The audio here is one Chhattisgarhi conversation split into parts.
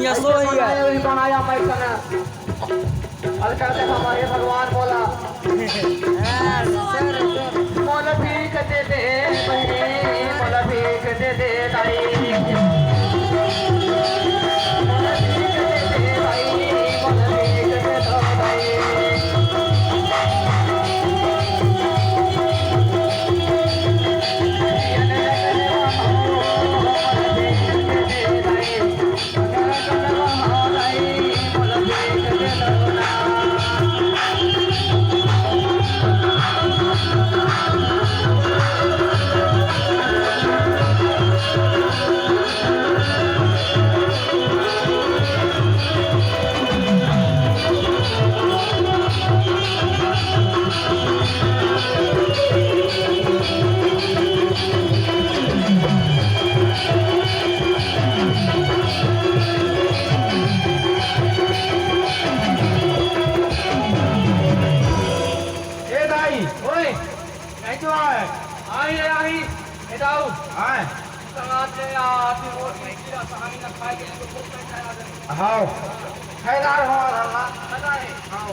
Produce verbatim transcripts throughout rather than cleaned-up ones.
ये सो ही है। बनाया वही बनाया मैं सना। अलका दे हमारे भगवान बोला। मोला भीख दे दे बहिनी, मोला भीख दे दे दाई। मोला भीख दे दे दाई, मोला भीख दे दो दाई। ए दाई, ओए, नहीं तो आए। आई रे, आई। ए दाऊ। आए। समाज ले आ, अभी रोटी खीरा सहानी ना खाए के लिए तो कुछ नहीं खाया जाए। हाओ। खैदार हो, अल्लाह। पता है। हाओ।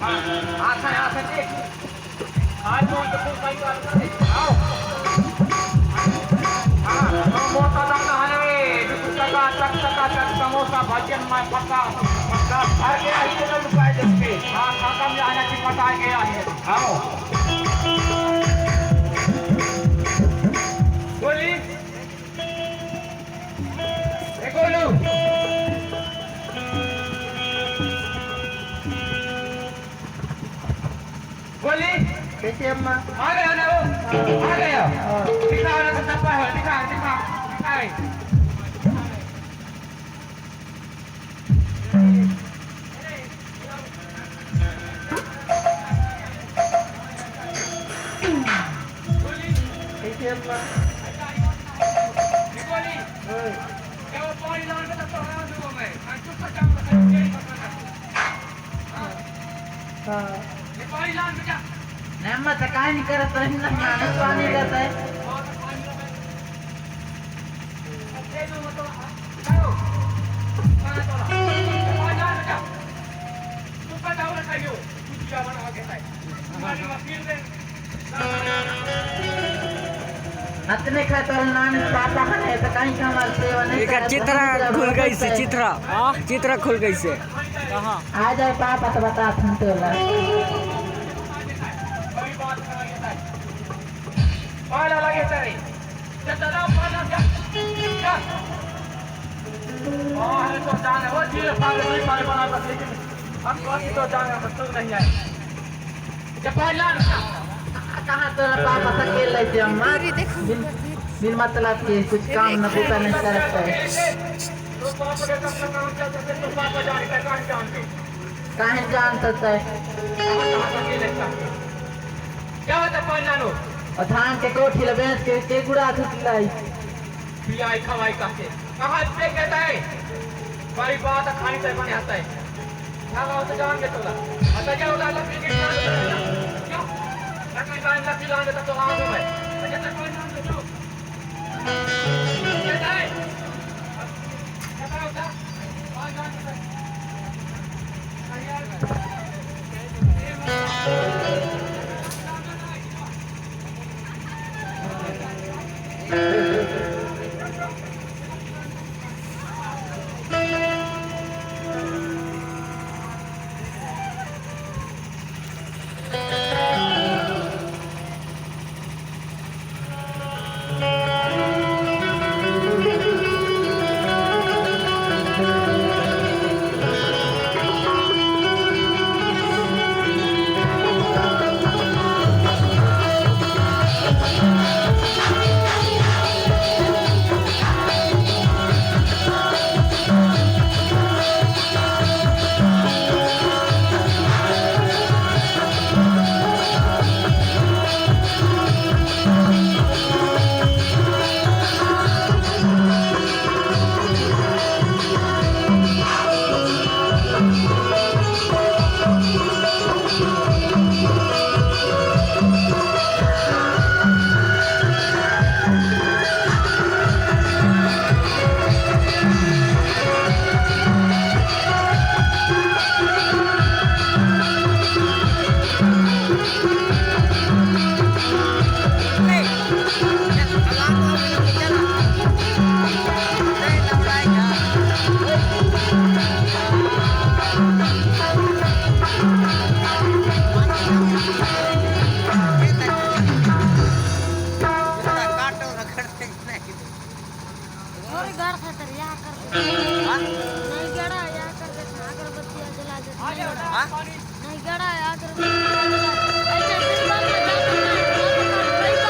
हाँ, हाँ, हाँ, हाँ, देख। आज तो उनके कुल सही बात करे। आओ। हाँ, तो मोटा दाना है रे, बिल्कुल चकाचक, चकाचक समोसा, भजन में पक्का, पक्का। भर के आई तो लुकाए देख के। हाँ, खत्म जाना की पता गया है। आओ। बोली। ए गोलू। बोली। कैसे अम्मा? आ गया ना वो? आ गया। हाँ। दिखा ना तो डब्बा है, दिखा, दिखा, दिखा। कैसे अम्मा? हाँ। हाँ। नहीं, मैं तो काहे नहीं करत रही ना, नानक पानी रहता है। अतने खातिर नान पापा हने, तो कहीं का हमार सेवा नहीं एकर करत, चित्रा हम खुल गई से, करत। चित्रा। हाँ? चित्रा खुल गई से। कहाँ? आ जाए पापा तो बता हम तोला। पाला लगे तेरे। जब दादा पाला जा। जा। अरे तो जान है, वो जीरे पाले, नहीं पाले बना बस, लेकिन हम कौन सी तो जान है, बस तू नहीं आए। जब पाला ना। कहाँ तोरा पापा से खेल लेते हम, मार। बिन, बिन मतलब के कुछ काम न बूता नहीं करता है। तो पापा के काम, काम चलता है, तो पापा जान है, कहाँ जान है? काहे जान सकता है? कहाँ, कहाँ से खेल लेता है? क्या होता है पाला लो? और धान के कोठी ला बेच के, के गुड़ा थुकी लाई। पियाई खवाई कहके। कहाँ से कहता है? बड़ी बात है, खानी चाहिए बने आता है। क्या बात है, जान के तोला। अच्छा, क्या होता है, लकड़ी के जान के तोला? क्यों? लकड़ी जान, लकड़ी जान के तो आगे में। अच्छा, तो कोई जान के क्यों? कहता है? क्या होता है? कौन जान के तोला? हाँ? नहीं गड़ा, या कर देता, अगरबत्ती जला देता, नहीं गड़ा। हाँ? नहीं गड़ा, या अगरबत्ती जला देता। ऐसे दिन भर में जाता है,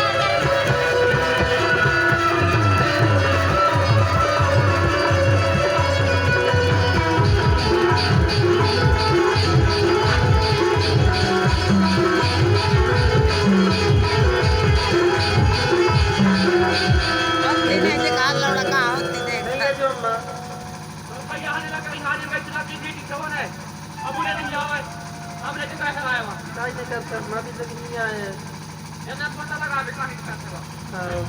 बस तीन है जे कार लौड़ा का हो, तीन है। नहीं है जो अम्मा। तो भैया आने लगा, यहाँ आने लगा, इतना दिन नहीं दिखा हुआ है। अब उन्हें नहीं आवा है। अब लेके कैसे आया हुआ? काय नहीं करता, हम अभी तक नहीं आए हैं। ये ना पता लगा, अभी कहाँ दिखा हुआ। हाँ।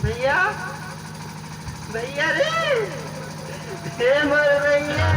भैया, भैया रे, हे मोर भैया।